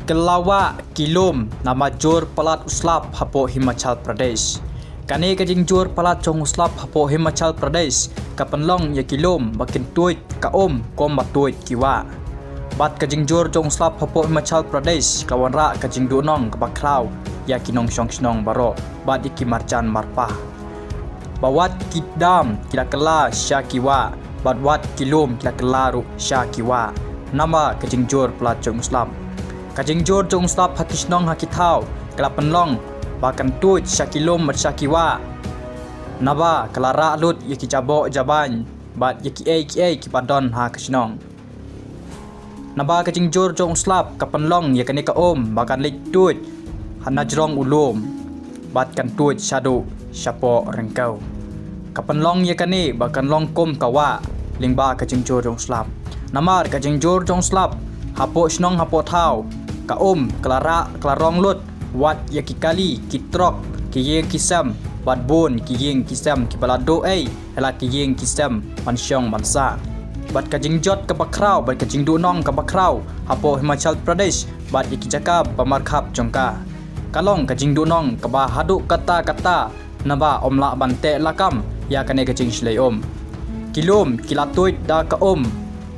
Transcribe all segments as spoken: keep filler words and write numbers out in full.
Ki la wah ki lum namar jur palat u slap hapoh Himachal Pradesh. Kane ka jingjur palat jong u slap hapoh Himachal Pradesh ka pynlong ïa ki lum ba kin tuid ka um kumba tuid ki wah. Bad ka jingjur jong u slap hapoh Himachal Pradesh ka wanrah ka jingduhnong kaba khraw ïa ki nongshong shnong baroh bad ïa ki marjan marpa. Ba wat ki dam ki la kylla sha ki wah, bad wat ki lum ki la kylla ruh sha ki wah, namar ka jingjur palat jong u slap. Ka jingjur jong u slap ha ki shnong ha ki thaw ka la pynlong ba kan tuid sha ki lum bad sha ki wah, naba ka la rah lut ïa ki jaboh jabain bad ïa kiei kiei kiba don ha ka shnong. Naba ka jingjur jong u slap ka pynlong ïa kane ka um ba kan leit tuid ha na jrong u lum bad kan tuid shaduh shapoh ryngkew. Ka pynlong ïa kane ba kan long kum ka wah lyngba ka jingjur jong u slap. Namar ka jingjur jong u slap hapoh shnong hapoh thaw, ka um ka la rah ka la rong lut wat ïa ki kali, ki trok, ki ïing ki sem bad bun ki ïing ki sem kiba la duh ei ïa la ki ïing ki sem ban shong ban sah. Bad ka jingjot kaba khraw bad ka jingduhnong kaba khraw hapoh Himachal Pradesh bad ïa ki jaka ba markhap jong ka, ka long ka jingduhnong kaba haduh katta katta, naba ym lah ban teh lakam ïa kane ka jingshlei um. Ki lum ki la tuid da ka um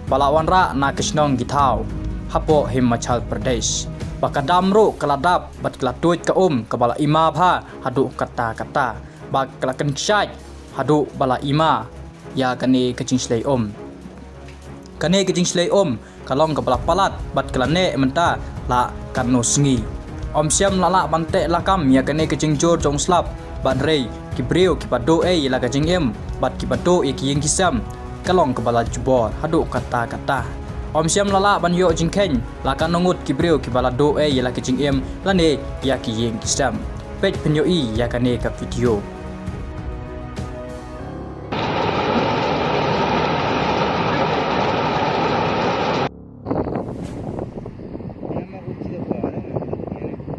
ba la wanrah na ka shnong ki thaw hapoh Himachal Pradesh. Ba ka dam ruh ka la dap bad ka la tuid ka um kaba la ima bha haduh katta katta, ba ka la kynshait haduh ba la ima ïa kane ka jingshlei um. Kane ka jingshlei um ka long kaba la palat bad ka la neh mynta la katno sngi. Ym shym la lah ban teh lakam ïa kane ka jingjur jong u slap, bad hynrei ki briew kiba duh ei ïa la ka jingim bad kiba duh ïa ki ïing ki sem, ka long kaba la jubor haduh katta katta. Ym shym la lah ban ïoh jingkheiñ la katno ngut ki briew kiba la duh ei ïa la ka jingim lane ïa ki ïing ki sem. Peit pynïohi ïa kane ka video.